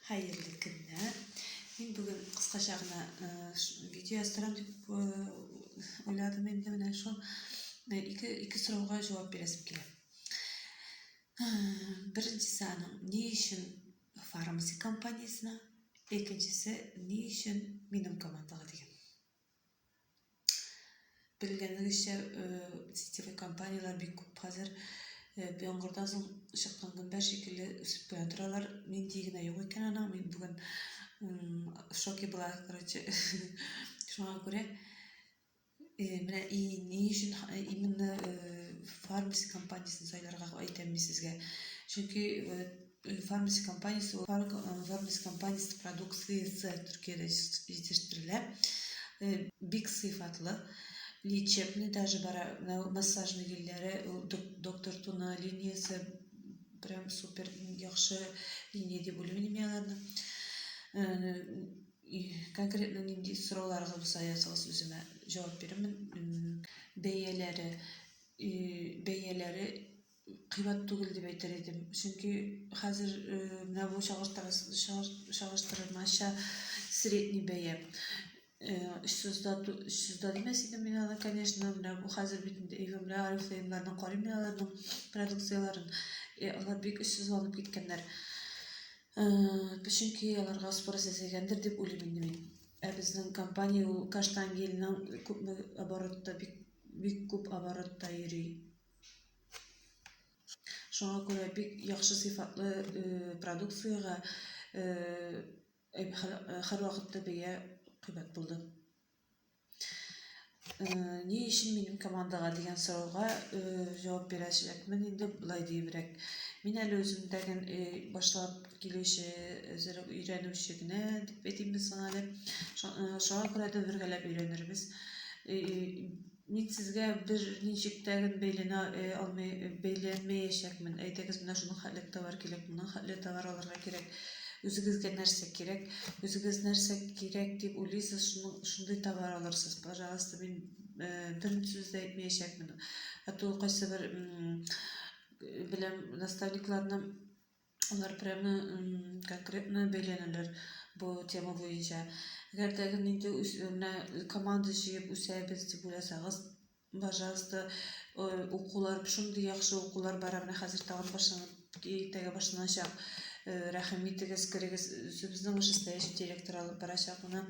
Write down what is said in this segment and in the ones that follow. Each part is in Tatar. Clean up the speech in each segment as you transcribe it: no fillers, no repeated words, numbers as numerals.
Хәерле көннәр. Мин бүген кыскача гына видео яздырам дип уйладым инде менә шул ике сорауга җавап бирәсем килә. Беренчесе аның ни өчен Фармаси компаниясенә, икенчесе ни өчен минем командага дигән. Белгәнегезчә, сетевой компанияләр бик күп хәзер. Яңгырдан соң чыккан гөмбә шикелле үсеп кенә торалар. Нинди генә юк икән аның. Мин бүген в шоке была, короче. Шуңа күрә менә и ни өчен именно Фармаси компаниясен сайларга әйтәм мин сезгә. Чөнки Фармаси компаниясе ул Фармаси компаниясе продукциясе Төркиядә җитештерелә. Бик сыйфатлы. Лечебный даже бара, массажный гельләре, ул доктор Туна линиясе прям супер яхшы линия дип уйлыйм мин аларны. Конкретно нинди сорауларыгыз булса языгыз, үземә җавап бирермен. Бәяләре, бәяләре кыйбат түгел дип әйтер идем. Чөнки хәзер менә бу чагыштырмача средний бәя. 300 да 300 да димәс идем мин аны, конечно. Менә бу хәзер бит инде Эйвон Орифлеймнарның карыйм мин аларның продукцияләрен. Алар бик очсызланып киткәннәр. Чөнки аларга спрос әзәйгәндер дип уйлыйм инде мин. Ә безнең компания ул Каштан гельнең күпме оборотта, бик бик күп оборотта йөри. Шуңа күрә бик яхшы сыйфатлы продукциягә һәрвакытта бәя кыйбат булды. Ни өчен минем командага дигән сорауга җавап бирәчәкмен инде болай диебрәк. Мин әле үзем тәген башлап килүче, әзерәк өйрәнүче генә дип әйтимме соң әле. Шуңа күрә дә бергәләп өйрәнербез. Мин сезгә берничек тә бәйләнә алмый, бәйләнмәячәкмен. Әйдәгез, менә шуның хәтле товар кирәк, моның хәтле товар алырга кирәк. Үзегезгә нәрсә кирәк, үзегез нәрсә кирәк дип уйлыйсыз, шуның шундый товар алырсыз. Пожалуйста, мин бер сүз дә әйтмәячәкмен. А то кайсыбер беләм наставникларны. Алар прямо конкретно бәйләнәләр бу тема буенча. Әгәр дә нинди менә команда җыеп үсәбез дип уйласагыз, пожалуйста, укулар, шундый яхшы укулар бара, менә хәзер тагын башланып, иртәгә башланачак. Рәхим итегез, керегез, үзебезнең вышестоящий директор алып барачак моны.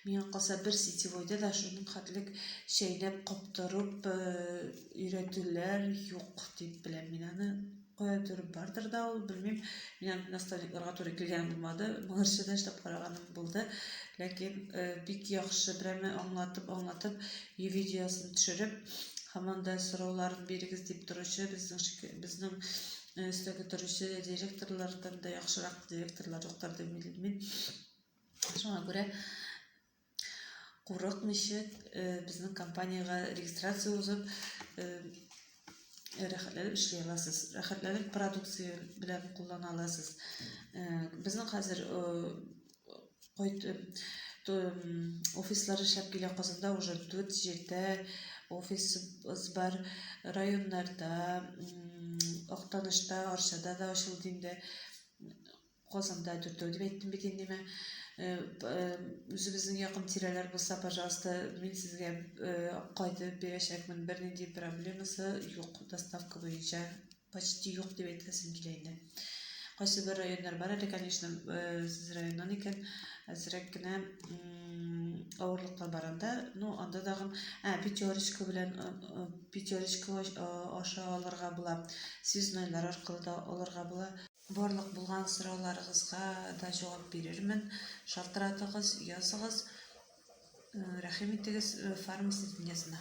Миңа калса, бер сетевойда да шуның хәтлек чәйнәп, каптырып өйрәтүләр юк дип беләм мин аны. Кая торып бардыр да ул, белмим. Мин андый наставникларга туры килгәнем булмады. Моңарчы да эшләп караганым булды. Ләкин э, бик яхшы прямо аңлатып, аңлатып, видеосын төшереп, һаман да сорауларын бирегез дип торучы безнең безнең э, өстәге торучы директорлардан да яхшырак директорлар юктыр дип уйлыйм мин. Шуңа күрә курыкмыйча э, безнең компаниягә регистрация узып, э, рәхәтләнеп эшли аласыз. Рәхәтләнеп продукция белән куллана аласыз. Э, безнең хәзер офислар эшләп килә Казанда уже дүрт җирдә офисыбыз бар. Районнарда, Актанышта, Арчада да ачылды инде. Казанда дүртәү дип әйттем бит инде мә. Үзебезнең якын тирәләр булса, пожалуйста, мин сезгә кайтып бирәчәкмен. Бернинди проблемасы юк доставка буенча. Почти юк дип әйтәсем килә инде. Кайсы бер районнар бар әле, конечно, сез районнан икән, әзрәк кенә авырлыклар бар анда. Ну, анда тагын, ә, Пятерочка белән Пятерочка аша алырга була. Связнойлар аркылы да алырга була. Барлык булган сорауларыгызга да җавап бирермен. Шалтыратыгыз, языгыз. Рәхим итегез Фармасис дөньясына.